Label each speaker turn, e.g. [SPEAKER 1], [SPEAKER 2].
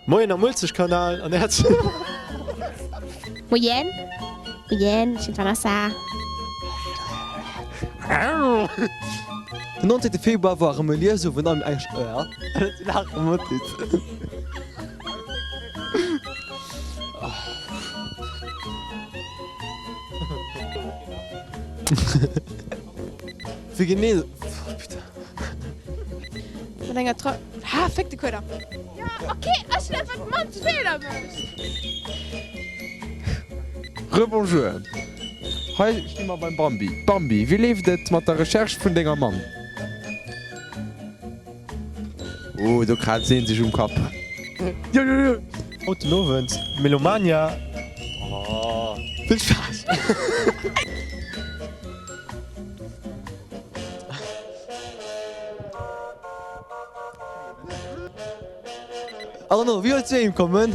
[SPEAKER 1] Moien am Uelzechtkanal an häerzlech.
[SPEAKER 2] Moien, moien, ech sinn d'Vanessa.
[SPEAKER 1] Den 19 Februar war erëm e Liesowend am Wéi genee.
[SPEAKER 3] Mat enger Tra. Ha, féck de Kueder!
[SPEAKER 2] Jo, ok, ech hunn einfach d'mannst Feeler mécht.
[SPEAKER 4] Rebonjour, hei sti mer beim Bambi. Bambi, wéi leeft et mat der Recherche vun denger Mamm? Oh, do kraazt een sech um Kapp.
[SPEAKER 1] Haut den Owend, Melomania. Vill Spaass! I don't know, wéi huet zu eem kommen?